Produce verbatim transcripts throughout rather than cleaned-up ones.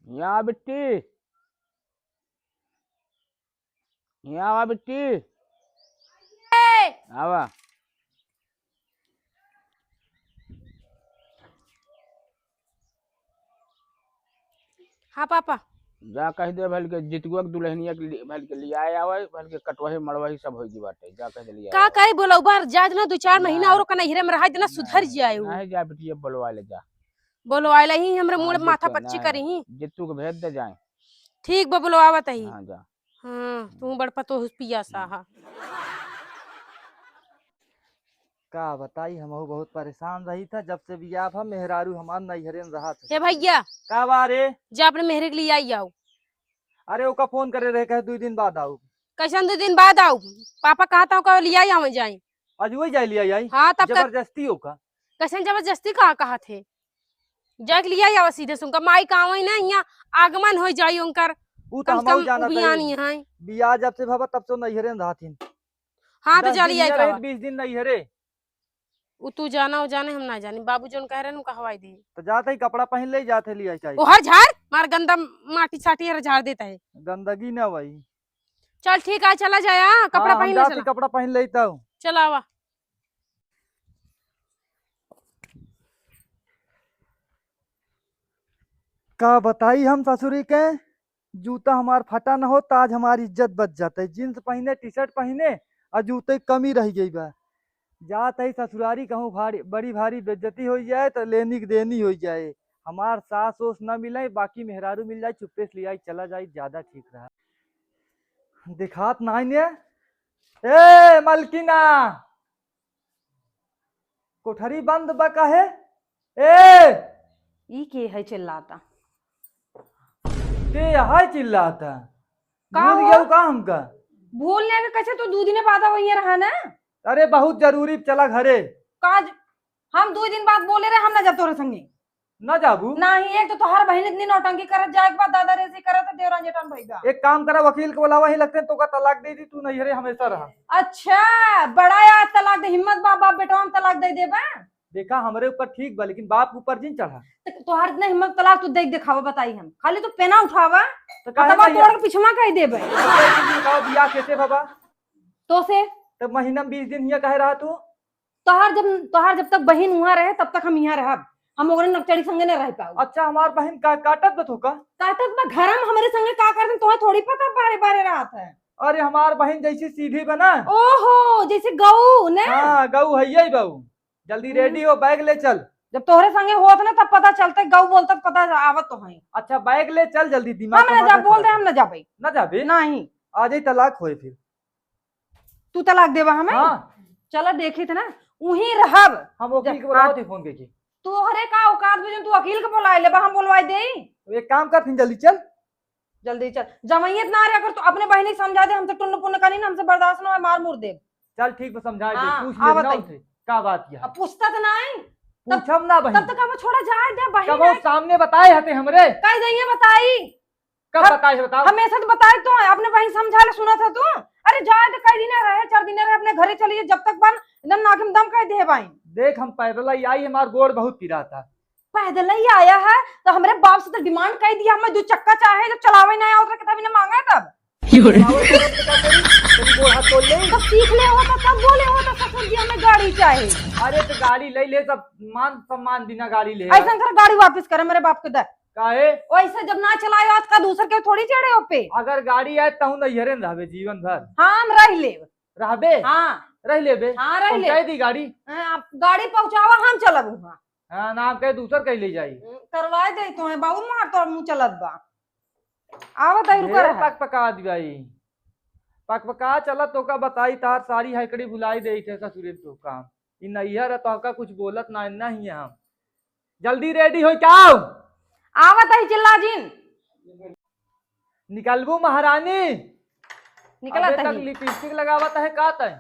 यहाँ बिट्टी, यहाँ आवा बिट्टी। ए! आवा। हाँ पापा। जा कह दे भल के जितुआ के दुल्हनिया के लि-, भल के लियाए आवे, भल के कटवही मड़वही सब होई गई बाटे। जा कह दे लियाए का आवे। कही बोलौबा, जाए दे ना, दो चार महीना नहीं। और ओकर नैहरे में रहा दे ना, सुधर नहीं, जाए उ। नहीं जा बिटिया, बोलवा ले जा। बोलवाए ला ही हमरे मुड़ हाँ, माथा जितुआ, पच्ची नहीं, करी ही। जितू के भेज दे जाए। ठीक बा, बोलवावत ही। हाँ, जा। हाँ, तू बड़ पतोह पिया सा हम्म। हा। का बताई, हमहू बहुत परेशान रही था, जब से बियाह भा मेहरारू हमार नैहरे में रहा था। हे भैया, का बा रे? जा अपने मेहरे के लिए आई आओ। अरे ओका फोन करे रहे, कहे दो दिन बाद आओ। कैसन दो दिन बाद आओ? पापा कहा था ओका लिया ही आवे जाए। आज वही जाए लिया आई। हाँ, तब तक जबरदस्ती ओका। कैसन जबरदस्ती कहा कहा थे? जाए के लिया ही आवा सीधे से उनका माई का आवे ना, यहाँ आगमन हो जाई उनकर। ऊ तो कम से हमहू कम जाना उबियान चाहिए। यहाँ है। बियाह जब से भवा तब से नैहरे में रहथिन। हाँ, तो दस जा दिन लिया यहाँ रहे, कहा। बीस दिन नैहरे। उ तू जाना, उ जाने, हम ना जानी। बाबू जौन कह रहे हैं, उनका हवाई दे। तो जाते ही कपड़ा पहन ले, जाते लिया चाहिए। ओहर झाड़, मार गंदा माटी साटी हर झाड़ देता है। गंदगी ना भाई। चल ठीक है, चला जाए, हाँ, कपड़ा हाँ, हम पहन ले जाते चला। कपड़ा पहन ले तब। चला आवा। का बताई हम ससुरी के, जूता हमार फटा न हो, ताज हमार इज्जत बच जाते। जींस पहिने, टी शर्ट पहिने, और जूते कमी रह गई बा। जात ही ससुरारी कहूँ भारी, बड़ी भारी बेइज्जती हो जाए, तो लेनी के देनी हो जाए। हमार सास ओस न मिले, बाकी मेहरारू मिल जाए, चुप्पे से लियाई चला जाए, ज्यादा ठीक रहा। दिखात नाई ने। ए मलकिना, कोठरी बंद बा काहे? ए! ई के है चिल्लाता? के है चिल्लाता? का भूल हुआ? गया का हमका? भूल नहीं के कैसे तू दो दिन बाद वहीं रहा ना? अरे बहुत जरूरी, चला घरे। का ज-, हम दो दिन बाद बोले रहे, हम ना जाब तोरे संगे। ना जाबू? नहीं, एक तो तोहार बहिन इतनी नौटंकी करत जाए के बाद दादा रेसी करत है, देवरान जेठान भैया। एक काम करा, वकील के बुलावा ही लगते हैं, तो का तलाक दे दी, तू नैहरे हमेशा रहा। अच्छा, बड़ा यार तलाक दे, हिम्मत बा, बाप बेटवा में तलाक दे देबा? देखा, हमरे ऊपर ठीक बा, लेकिन बाप के ऊपर जिन चढ़ा। तो तोहार इतना हिम्मत, तलाक तू देख दिखावा, बताई हम, खाली तू पेना उठावा, तो काहे हथवा नहीं तोड़ है? के पिछवा कह देबे। बताओ, बियाह कैसे बाबा? तो से? तब महीना में बीस दिन हिया काहे रहा तू? तोहार जब, तोहार जब तक बहिन उहाँ रहे, तब तक हम इहाँ रहब। हम ओकरे नकचड़ी संगे न रह पाऊ। अच्छा, हमार बहिन का काटत बा तोका? काटत बा, घर में हमरे संगे का करत, तोहे थोड़ी पता बारे बारे रहत है। अरे, हमार बहिन जैसी सीधी बा ना। ओहो, जैसे गऊ ने? हाँ, गऊ है यही बहू। जल्दी हम्म। रेडी हो, बैग ले चल। जब तोहरे संगे होत ना, तब पता चलते, गऊ बोलत पता आवत तो है। अच्छा, बैग ले चल जल्दी, दिमाग हम ना का जा, माथा बोल दे, खराब हम ना जाबे। ना जाबे? नहीं। आज ही तलाक होए फिर। तू तलाक देबा हमें? हाँ। चला देखी थे ना, उहीं रहब। हम वकील के जा, बुलावत हाँ। ही फोन करके। तोहरे का औकात बा जौन तू वकील के बुलाए लेबा, हम बोलवाई देई? एक काम कर, फिर जल्दी चल। जल्दी चल। जमाइयत ना रे, अगर तू अपने बहिनी के समझा दे, हमसे टुन्न पुन्न करी ना, हमसे बर्दाश्त ना होए, मार मुर देब। चल ठीक बा, समझा दे, हाँ, पूछ ले आवत ना है। उनसे, का बात यह है? अब पूछता तो नहीं। तब, पूछब ना बहिन। तब तो कब छोड़ा जाए दे बहिन कब वो है। सामने बताए हते हमरे? कह दइए बताई। कब हम, बताए है बताओ? हमेशा तो बताए तो है, अपने बहिन समझा ले, सुना था तू? अरे जाए तो कई दिन रहे, चार दिन रहे, अपने घरे चलिए, जब तक बन एकदम नाक में दम कह दे भाई। देख, हम पैदल ही आई, हमार गोड़ बहुत पिरात है। पैदल ही आया है तो हमरे बाप से तो डिमांड कर दिया, हमें दो चक्का चाहे, जब चलावे ना आवत रहे, तभी ना मांगा तब। तब सीख ले हो तो तब बोले हो तो ससुर जी हमें गाड़ी चाहे। अरे तो गाड़ी ले ले, सब मान सम्मान बिना गाड़ी ले। ऐसा कर गाड़ी वापस करे मेरे बाप के दे। काहे? वैसे जब ना चलाए आज का दूसर के थोड़ी चढ़े हो पे। अगर गाड़ी आए तहु नैहरे न रहबे जीवन भर। हाँ, हम रह लेब। रहबे? हाँ। रह लेबे? हाँ, रह लेब। पहुँचाई दी गाड़ी? हाँ, आप गाड़ी पहुँचावा, हम चलब हुआ। हाँ, नाम कहे दूसर कहीं ले जाई। हम्म, करवाए दे तो है, बहुत मार तो मुँह चलत बा। आवत है, रुका ढेर रहा। पक पका दी भाई। पक पका चलत तो का बताई, तार सारी हैकड़ी भुलाई दे थे ससुरे तो काम। ई नैहर है तो का कुछ बोलत ना, नहीं है हम। जल्दी रेडी होई के आओ। आवत ही चिल्ला जिन। निकलबू महारानी? निकलत अबे तक ही। लिपस्टिक लगावत है का तय?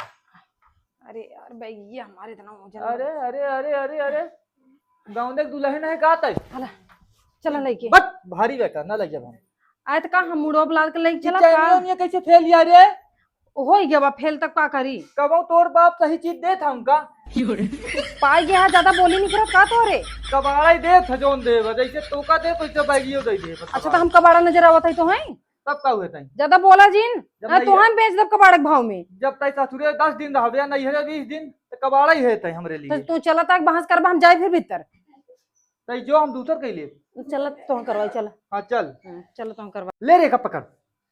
अरे यार, बैग ये हमारे इतना वजन अरे, है। अरे, अरे, अरे, अरे। गाँव देख दुल्हन है का तय? हला, चला लेके। बट भारी बेकार, ना लग जाबे। आए तो का हम मुड़ो बुला के लेके चला चैनिया का? उनिया कैसे फेल यार रे? हो ही गया बा, फेल तब का करी? कबो तोर बाप सही चीज देत हमका? पाई गया है, ज्यादा बोली नहीं करत का तोरे? कबाड़ा ही देत है जौन देब, जैसे तोका देत वैसे बैगियो दे देब। अच्छा, तो हम कबाड़ा नजर आवत है तो हैं? तब का हुए ताई? ज्यादा बोला जिन, जब हाँ, नहीं तो है। हम बेच देब कबाड़ा के भाव में। जब ताई ससुरे दस दिन रहबे या नैहरे बीस दिन, तो कबाड़ा ही है ताई हमरे तो लिए। तू चला ताक बहस करबा, हम जाए फिर भीतर। ताई जो हम दूसर कह ले। चला तो हम करवाई, चला। हाँ, चल। हम्म, चला तो हम करवाई। ले रे, का पकड़।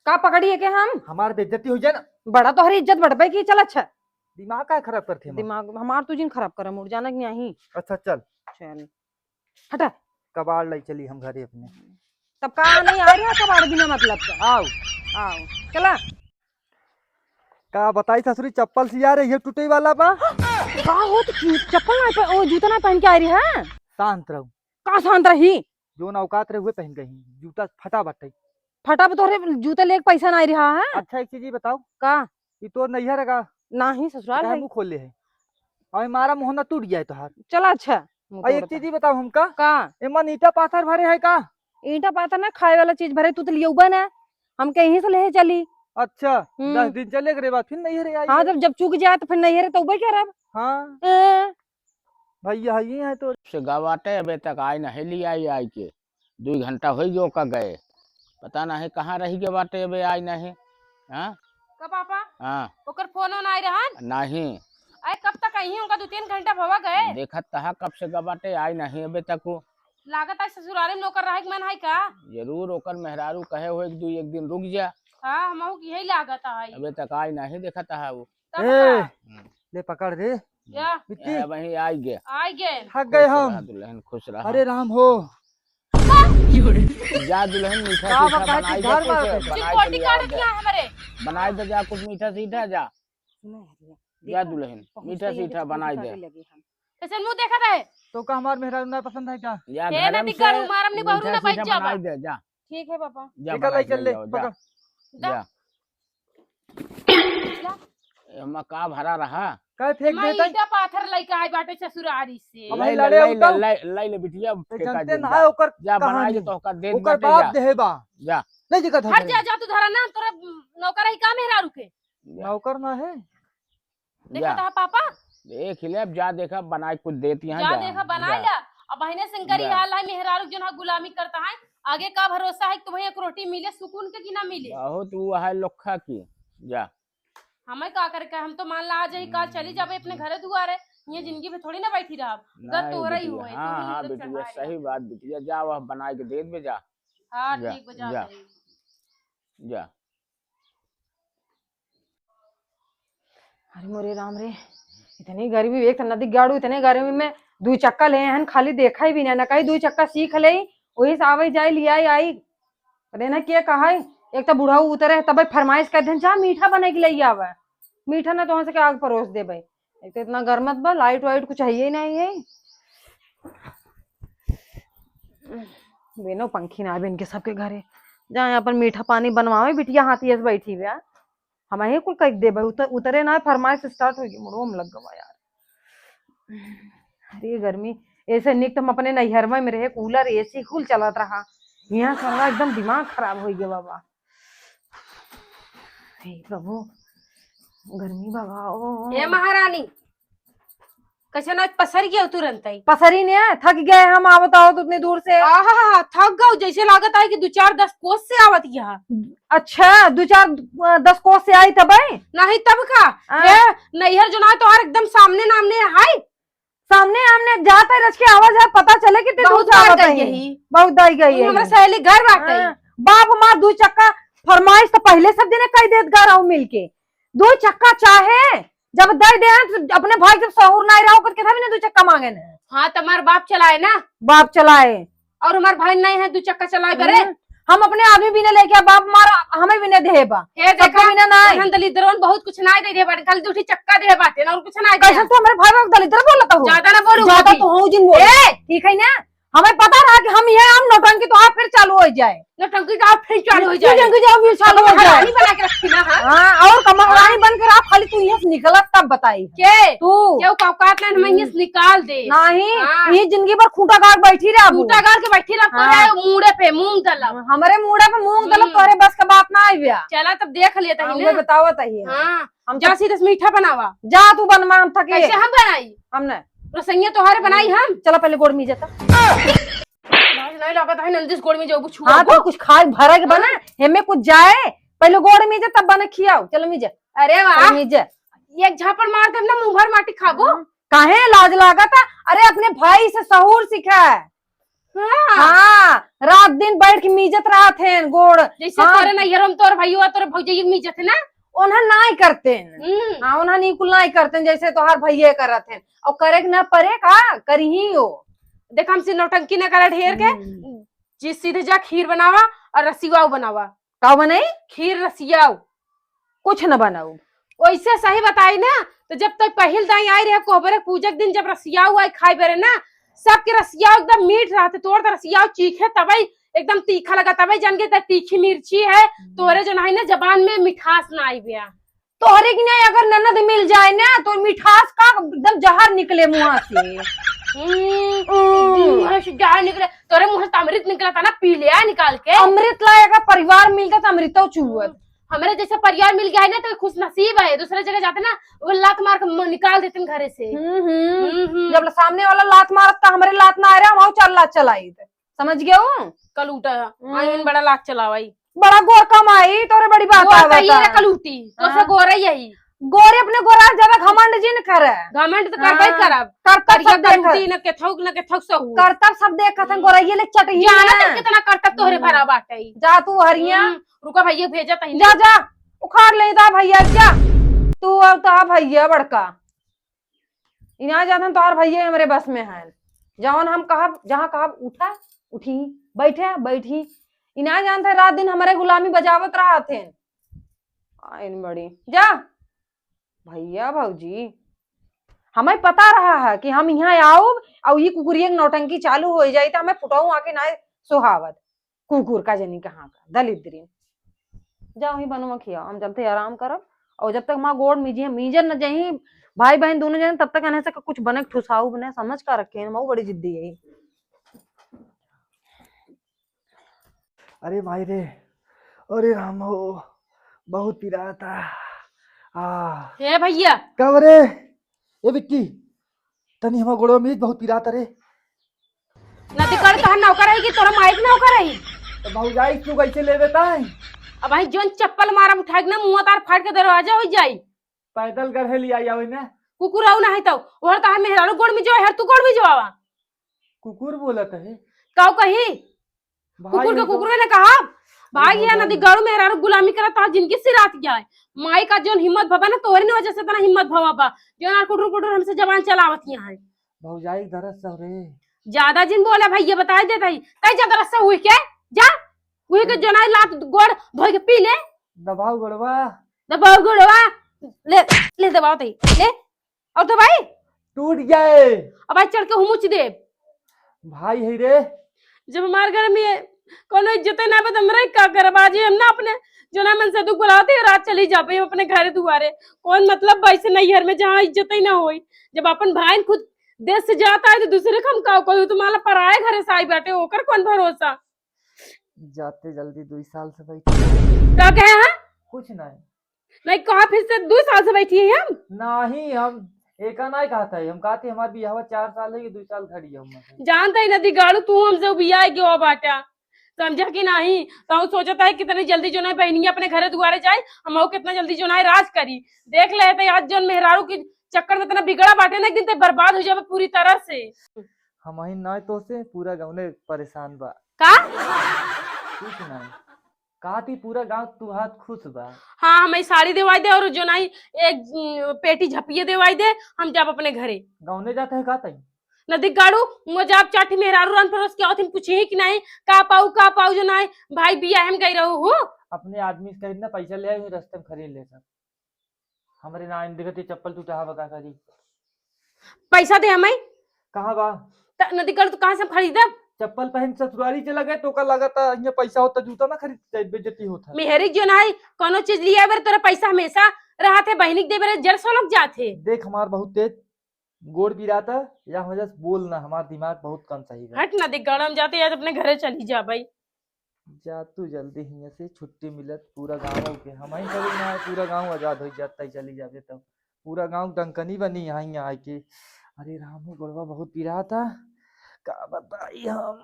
का पकड़ी है के हम? हमार बेइज्जती हो जाए ना। बड़ा तोहरी इज्जत बढ़बे की, चल अच्छा। दिमाग का खराब करते हैं? दिमाग हमार तू जिन खराब कर, मुड़ जाना कि नहीं। अच्छा, चल। चल। हटा। कबाड़ लाई चली हम घरे अपने। तब का नहीं आ रहा कबाड़ बिना मतलब का? आओ। आओ। चला। का बताई ससुरी, चप्पल सिया रे, ये टूटे वाला बा। का हो, तो क्यों चप्पल ना पह-, ओ, जूता ना पहन के आ रही है? शांत रहो। का शांत रही? जौन औकात रहे, उहे पहन के ही। जूता फटा बाटे। फटा बा तोहरे जूता लेके पैसा ना आ रहा है? अच्छा, एक चीज ये बताओ। का? ये तोर नैहर है का? नाही, ससुराल काहे है। मुंह खोल ले है? अबे मारा मुंह ना टूट जाए तोहार। चला अच्छा, मुंह और एक तोड़ता। चीज ही बताओ हमका। का? एमन ईंटा पाथर भरे है का? ईंटा पाथर ना, खाए वाला चीज भरे, तू तो लियौबा ना, हमके यहीं से लेहे चली। अच्छा, हम्म। दस दिन चले के बाद फिर नैहरे आई हाँ, है। जब, जब चूक जाए तो फिर नैहरे तो उबे करब। हाँ। ए। भैया है, ये है तो। से गवाटे अबे तक आए ना है, लिया आई, आई के। दुई घंटा होइ गयो का गए, पता नाही कहाँ रहि गए बाटे, अबे आइ नाही। हाँ? का पापा? हाँ। ओकर फोन ओन आइ रहन? नाही। अरे कब तक अइहीं, उनका दू तीन घंटा भवा गए। देखत तहा कब से गा बाटे, आइ नाही अबे तक। लागत है ससुरारे में ओकर रहे के मन है का? जरूर ओकर मेहरारू कहे हो एक दू एक दिन रुक जा। हाँ, हमहू के यही लागत है। अबे तक आइ नाही, देखत तहा वो। तब ए, का? हम्म। ले पकड़ रे। या। बिट्टी। ए, वहीं आइ गए। आइ गए। थक गए हम। खुश रहा दुल्हन, खुश रहा। अरे राम हो। जा दुल्हन, मीठा का सीठा बनाई दे कुछ, बनाई दे लिया दे। हमरे। बनाई दे जा कुछ मीठा सीठा जा। सुनो यार, जा दुल्हन, मीठा सीठा बनाई दे। कैसे मुंह देखत है? तो का हमार मेहरारू ना पसंद है का? जा ए, घर ना में दिक्कत से मारम नहीं, बहरू मीठा ना सीठा बैठ जाबा। बनाई दे, जा। ठीक है पापा। जा निकल बनाई ले, ले, पकड़। जा। एमा का भरा रहा? का फेंक देता? ईटा पाथर लइका आइ बाटे ससुरारी से। अब लइ ले, लड़े लइ ले, उठल। लइ, लइ ले बिटिया, फेंका जानते दे, ना जा। है ओकर जा, बनाई दे कहानी। तो ओकर दे ओकर बाटे बाप जा। देहे बा। जा। ले जी का हट धर। जा, जा तू धरा ना, तोरा नौकर है का मेहरारू के? जा। नौकर ना है। देखा जा। था पापा? देख ले, अब जा देखा, बनाए कुछ देती हैं, जा जा, देखा, बनाए जा। ला। अब बहिने सिंकरी जा। हाल है, मेहरारू जो ना गुलामी करता है, आगे का भरोसा है कि तुम्हें एक रोटी मिले सुकून के कि ना मिले? बहुत वो है लोखा की। जा। हमें का करे का, हम तो मान ला आज ही काल चली जाबे अपने घरे दुआरे, ये जिंदगी में थोड़ी ना बैठी रहब। घर नहीं तोहरा ही बिटिया, होए, हाँ, तू ही हाँ एकदम बिटिया, संभाल सही रहा। बात बिटिया, जा वह बनाए के दे दे जा। हाँ, जा, ठीक बा, जा जा। तनी। जा। अरे मोरे राम रे, इतनी गर्मी, एक तो नदी गाड़ू, इतने गर्मी में दुई चक्का ले हन, खाली देखा ही भी ना, ना कहीं दुई चक्का सीख ले, वही से आवे जाए, लिया आई। अरे ना के कहा है, एक तो बुढ़ऊ उतरे तब फरमाइश कर देन, जा मीठा बना के ले आवे, मीठा ना तो वहां से के आग परोस देबे। एक तो इतना गर्मत बा, लाइट वाइट कुछ है ही नहीं है। बेनो पंखी ना बिन के सबके घरे जाए अपन मीठा पानी बनवावे, बिटिया हाथी ऐसे बैठी बा। हम यही कुल कह देबे, उतर, उतरे ना, फरमाइश स्टार्ट होगी, मुड़ो में लग गवा यार। अरे गर्मी, ऐसे निक तो हम अपने नैहरवा में रहे, कूलर एसी कुल चलत रहा, यहाँ साला एकदम दिमाग खराब हो गया बाबा। हे प्रभु, गर्मी भगाओ। हे महारानी, कैसे ना पसर गया तुरंत ही? पसरी ने, थक गए हम आवत आवत उतनी दूर से। आहा, थक गओ, जैसे लागत है कि दो चार दस कोस से आवत यहाँ। अच्छा, दो चार, अ, दस कोस से आई तब है? नहीं तब का? हाँ। हे, नैहर जो ना तोहार एकदम सामने नामने है। सामने आमने जात है, रच के आवाज है, पता चले कि ते बहुत दूर से बार आवत गई है। यही। बहुत दाई गई तू है। हमरा सहेली घर बाटे। हाँ, बाप मार दू चक्का फरमाइश तो पहले सब दिने कह देत गा रहू मिलके। दू चक्का चाहे जब दे दे हैं, तो अपने भाई जब सहूर ना रहो, ओकर केथा भी ना दू चक्का मांगे ने। हाँ, तो हमार बाप चलाए ना। बाप चलाए। और हमार भाई नहीं है दू चक्का चलाए बरे। हम्म, हम अपने आदमी भी ना लेके आ, बाप मार हमें भी ना देहे बा। हे सबका देखा, भी ना ना है। हम दलिद्रवन बहुत कुछ ना दे दे बाटे, खाली दू ठे चक्का दे बाटे ना, और कुछ ना दे। कैसे तू हमारे भाई को दलिद्र बोलता हो? ज्यादा ना बोलू ज्यादा भाभी। तो हो जिन बोल। ए! ठीक है ना? हमें पता रहा कि हम यहाँ हम नौटंकी तो फिर चालू हो जाए। नौटंकी तो फिर चालू हो जाए। नौटंकी तो फिर चालू हो जाए। महारानी बना के रखी ना, हाँ? हाँ, और का महारानी बन के रहा, खाली तू यहाँ से निकलत तब बताई। के? तू। केहू का औकात ना, हमें यहाँ से निकाल दे। नहीं, हाँ। ये जिंदगी भर खूंटा गाड़ बैठी रहा। खूंटा गाड़ के बैठी रहा, हाँ। तोरे मूड़े पे मूंग दलब। हमरे मूड़े पे मूंग दलब, हम्म। तोरे बस का बात ना आई बिया। चला तब देख लेता ही हाँ, ना। बतावत ही है। हाँ। हम जा तो सीधे से मीठा बनावा। जा तू बनवा, हम थके। कैसे हम बनाई? हम ना। रसैया तोहरे बनाई हम। चला पहले गोड़ मीजे त। लाज नहीं लागत है नंदिस गोड़ में जो कुछ हुआ हाँ, तो को। कुछ खाए भरे के बना, हाँ। हेमे कुछ जाए, पहले गोड़ मीजे तब बने खियाओ। चलो मीजे। अरे वाह। चलो मीजे। एक झापड़ मार देब ना मुंह भर माटी खाबो। हाँ। काहे लाज लागत है? अरे अपने भाई से सहूर सीखा है। हाँ। हाँ, रात दिन बैठ के मीजत रहत हैं गोड़। जैसे हाँ। तोरे नैहर में तोर भैया, तोरे भौजाई मीजत है ना? उन्हें नाई करते हैं। हम्म। हाँ, उन्हें नहीं कुल नाई करते हैं, जैसे तोहार भैया करत हैं। और करे के ना परे का, करिही हो। देख, हमसे नौटंकी ना करा ढेर के। हम्म। जी, सीधे जा, खीर बनावा और रसियाऊ बनावा। का बनाई? खीर रसियाऊ। कुछ न बनाऊ। वैसे सही बताई ना, तो जब तक पहिल दाई आई रहे कोहबरे पूजा के दिन, जब रसियाऊ आई खाए बेरे ना, सबके रसियाऊ एकदम मीठ रहते, तोर तो रसियाऊ चीखे तबई एकदम तीखा लगा, तबई जान के त तीखी मिर्ची है, तोरे जो नहीं ना जबान में मिठास ना आई बिया। तोहरे की नहीं अगर ननद मिल जाए ना तो मिठास का एकदम जहर निकले मुंह से। हम्म, हम्म। मुंह से जहर निकले, तोरे मुंह से तो अमृत निकला था ना, पी ले आ निकाल के। अमृत लायक परिवार मिलता तो अमृतो चुअत। हमरे जैसे परिवार मिल गया है ना, तो खुश नसीब है। दूसरे जगह जाते ना, वो लात मार के म-, निकाल देते हैं घरे से। हम्म, हम्म। हम्म, हम्म। जब सामने वाला लात मारत, तो हमरे लात ना आ रहा, हम और चार लात चलाई थे। समझ गया हूँ? कलूटा, हम्म। आइन बड़ा लात चलावाई। बड़ा गोर कमाई, तोरे बड़ी बात गोर आवत कहिए है। रे कलूटी, तो से हाँ। गोर ही यही। गोरे अपने गोरा ज्यादा घमंड जिन करे। घमंड तो करबे हाँ। करब। करतब करिया सब देखत। कलूटी न केथौक न केथौक सहू। करतब सब देखत हैं, हम्म। गोरैये ले चटही जाना है। तो कितना करतब तोहरे हम्म। भरा बाटे। जा तू हरिया। हम्म। रुका भैया भेजत ही जा, ना। जा, उखाड़ ले दा भैया, जा। तू अब तो भैया बड़का। इना जानत हैं तोहार भैया हमरे बस में हैं। जवन हम कहब, जहाँ कहब, उठा, उठी, बैठे, बैठी। इना जानत हैं रात दिन हमरे गुलामी बजावत रहत हैं। आइन बड़ी। जा। भैया भौजी, हमें पता रहा है कि हम यहाँ आउब और ये कुकुरिया के नौटंकी चालू हो जाई तो हमें फुटऊ आके ना सुहावत। कुकुर का जनी कहाँ का, दलिद्रीन। जा वहीं बनवा खिया, हम चलते आराम करब। और जब तक माँ गोड़ मीजिए, मीजन न जाही, भाई बहन दोनों जने, तब तक एन्हें से कुछ बने ठुसाऊ बने, समझ का रखे हैं, मऊ बड़ी जिद्दी है। अरे माई रे, अरे राम हो, बहुत पिराता। आ। हे भैया। कब रे? ए बिट्टी, तनी हमार गोड़वा मीज, बहुत पिराता रे। नदी कर तहन नौकर है कि तोरा माइक नौकर है? तो भौजाई तू कैसे लेबे ताई? अब भाई जोन चप्पल मारब उठा के ना मुंह तार फाट के दरवाजा हो जाई। पैदल गढ़े ले आई आवे ना। कुकुर आऊ ना है तो, ओहर तहार मेहरारू गोड़ में जो है, तू गोड़ में जो आवा। कुकुर बोलत है। काऊ कही? भाई कुकुर के है तो कुकुर ने कहा, भाई अरे ये भगवान। नदी गाड़ू मेहरारू गुलामी करत, तहार जिंदगी सिरात गया है। माई का जोन हिम्मत भवा ना, तोहरे ने वजह से इतना हिम्मत भवा बा। जोन आर कुटुर कुटुर हमसे जबान चलावत यहाँ है। भौजाई दरस सह रे। ज्यादा जिन बोला भैया, बताई देता ही। तै ज्यादा रस्सा हुई के? जा। हुई के जोन आई लात गोड़ धोई के पी ले। दबाओ गोड़वा। दबाओ गोड़वा। ले, ले दबाओ तई। ले। और तो भाई? टूट गए। अब भाई चढ़ के हुमुच दे। भाई है रे। जब हमार घर में कोनो इज्जत ना बा, तो हम रह का करब? आज हम ना अपने जोना मन से दुख बुलावते हैं, रात चली जाबे हम अपने घर दुआरे। कौन मतलब बा ऐसे नैहर में जहाँ इज्जत ही ना होई? जब अपन भाई खुद देश से जाता है तो दूसरे का हम का कोई तो माला पराए घर से आई बैठे, ओकर कौन भरोसा? जाते जल्दी दुई साल से बैठी। का कहे हैं? कुछ नहीं। नहीं कहा फिर से दुई साल से बैठी है हम? नहीं, हम एका नहीं कहता है, हम कहते हमार बियाहवा चार साल है कि दुई साल खड़ी है हम। जानता ही नदी गाड़ू तू हमसे बियाह गयो बाटा, समझा कि नहीं? तो हम सोचता है कितनी जल्दी जो ना बहनिया अपने घरे दुआरे जाए, हम कितना जल्दी जो ना राज करी। देख ले तो आज जोन मेहरारू के चक्कर में इतना बिगड़ा बाटे ना, एक दिन ते बर्बाद हो जाबे पूरी तरह से। हम ही ना तो से पूरा गाँव ने परेशान बा। का? कुछ नहीं। कहा थी पूरा गाँव तू हाथ खुश बा। हाँ, हमें साड़ी देवाई दे और जो नहीं एक, उम, पेटी झपिये देवाई दे, हम जाब अपने घरे। गाँव ने जाते हैं का तई? नदी गाड़ू, मुझे जाब चाठी मेहरारू रान परोस के आवत हम पूछे ही कि नहीं, का पाऊ, का पाऊ जो नहीं, भाई बियाह हम गई रहू हो। अपने आदमी से कही ना पैसा ले आई, रास्ते में खरीद ले सब। हमरे ना आइन दिखत, ये चप्पल टूटा हवा, का करी? पैसा दे हमें। कहाँ बा? त नदी कर तो कहाँ से हम खरीदब? चप्पल पहन ससुरारी चला गए तो का लगा था, यहाँ पैसा होता जूता ना खरीद, बेइज्जती होता। मेहरी जो ना है, कोनो चीज लिया बर तोरा पैसा हमेशा रहत है, बहिनी के देबे रे जड़ सोलक जात है। देख हमार बहुत तेज गोड़ पिराता, या वजह से बोल ना, हमार दिमाग बहुत कम सही बा। हट ना, देख गरम जाते यार, अपने घरे चली जा भाई। जा तू जल्दी हियां से, छुट्टी मिलत पूरा गाँव के, हम ही सब ना, पूरा गाँव आजाद हो जाता है, चली जाबे तब। पूरा गाँव डंकनी बनी यहाँ, यहाँ आके। अरे राम हो, गोड़वा बहुत पिराता, का बताई हम।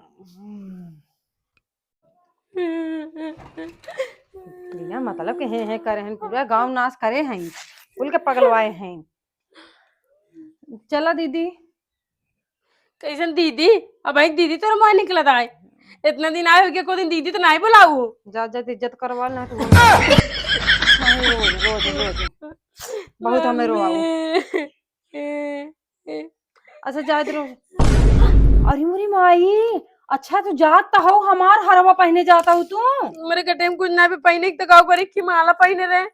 बिना मतलब के हे हे करे हैं, पूरा गाँव नाश करे हैं, कुल के पगलवाए हैं। चला दीदी। कैसन दीदी? अब एक दीदी तोरा मुँह निकलत आए। इतना दिन आए हो गया, को दिन दीदी तो नहीं बुलाऊ। जा, जा, इज्जत करवा ना तू। नहीं, रोज, रोज, रोज। बहुत हमें रोआऊ। अच्छा, जाए दे रो। अरे मोरी माई, अच्छा तू जात त हो, हमार हरवा पहने जाता हो तू। मेरे गटे में कुछ ना भी पहने, तो गाँव करे की माला पहने रहे।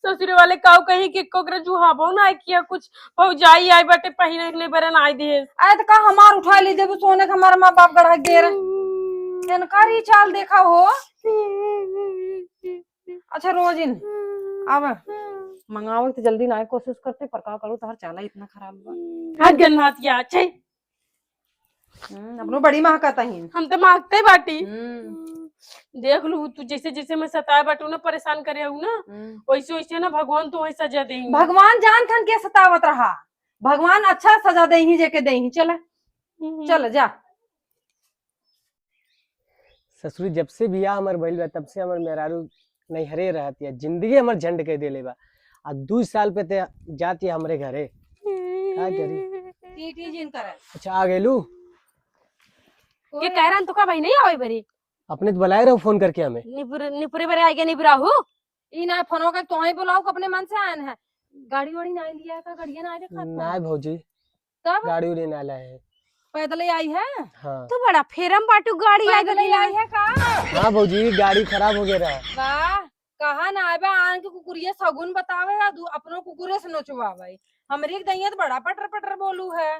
ससुरे वाले काऊ कहीं कि कोकरा जुहाबो ना किया कुछ। भौजाई आई बाटे पहिने के लिए बरन आई दिए। आए तो का हमार उठा ले देबू सोने के हमार माँ बाप गढ़ा के दे रहे। हम्म। इनका री चाल देखा हो। अच्छा रोजिन, अब मंगावे के तो जल्दी ना कोशिश करते, पर का करूँ, तोहर चाला इतना खराब बा। हाथ गंधात या, छै। हम्म, अपनो बड़ी महकत ही। हम तो महकते बाटी। हम्म। देख लू, तू जैसे जैसे मैं सताए बाटू ना, परेशान करे हूँ ना, हम्म। वैसे वैसे ना भगवान तो वही सजा देंगे। भगवान जानत हन के सतावत रहा, भगवान अच्छा सजा देही जेके देही। चल, हम्म। चल जा। ससुरी, जब से बियाह हमर भइल बा, तब से हमर मेहरारू नैहरे रहत या, जिंदगी हमर झंड कइ देले बा। आ दू साल पे ते जात या हमरे घरे। का करी? टी टी जिन करे। अच्छा, आ गइलू? ये कह रहा तो का भाई नहीं आवे बरी? अपने तो बुलाए रहो फोन करके हमें। निपुर-, निपुरे बरे आएगा निबराहू। ई ना फोनो का तोहे बुलाओ, अपने मन से आन है। गाड़ी वाड़ी ना लिया का, गड़िया ना देखा था? ना भौजी, तब? गाड़ी उड़ी ना लाए हैं। पैदल ही आई है? हाँ। तू बड़ा फेरम बाटू, गाड़ी आई पैदल ही गली ना। आई है का? हाँ भौजी, गाड़ी खराब हो गया रहा। वाह, कहा ना आवे, आन के कुकुरिया सगुन बतावे, आ दू अपनो कुकुरे से नोचवावे। हमरे के दैया तो बड़ा पटर पटर बोलू है।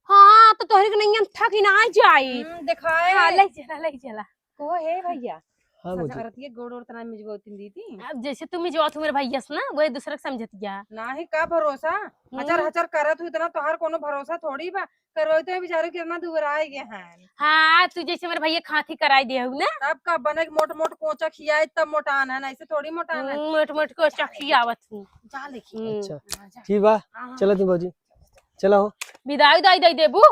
हाँ, तो तोहरे के नैया में थकी ना जाई। हम्म, दिखाए। हाँ, ले चला, ले चला। को हे भैया? हाँ, भौजी। सजारत ये गोड़ ओड़ तना मिजबो तीन दीदी। अब जैसे तुम मिजवा तू मेरे भैया से ना, वही दूसरे के समझत गया। नाही का भरोसा, हम्म। हचर हचर करत हुई इतना तोहार कोनो भरोसा थोड़ी बा। करवाते हैं बेचारे कितना दुबराए गए हैं। हाँ, तू जैसे मेरे भैया खांसी कराई दे हूँ ना। तब का बने मोट मोट कोचा खियाए तब मोटान है, ऐसे थोड़ी मोटान है। हम्म, मोट मोट कोचा खियावत हूँ। जा लेके। हम्म। अच्छा, हाँ, जा। ठीक बा, हाँ, हाँ। चलो तुम भौजी, चलो हो। विदाई उदाई दे देबू?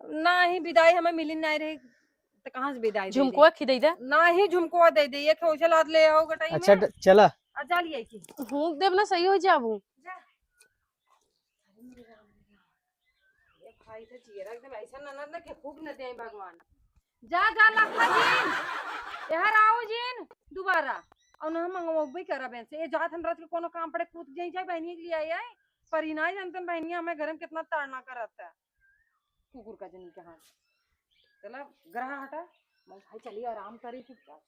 नाही, विदाई हमें मिली नाही रही, तो कहाँ से विदाई दे झुमकुआ दे? खिदई दे। नाही, झुमकुआ दे दे, ये खोसे लाद ले आओ गटाई अच्छा, में। ट-, चला। आ, जा लिया की। हूँ, देव ना सही हो जाबू। जा। ये भाई तो जियरा एकदम ऐसा ननद ना के खूब न दे भगवान। जा, जा, लखा जिन। यहाँ आओ जिन, दोबारा। और ना हम मंगवाबे करब इनसे। ये जात हम रात के कोनो काम पड़े कूद जाई, जाए बहनिया के लिए आई है। पर ही ना जानतन बहनिया हमें घर में कितना ताड़ना करत है। कुकुर का जनी के हाथ। चला, ग्रह हटा। मैं भाई चलिए आराम करी चुपचाप।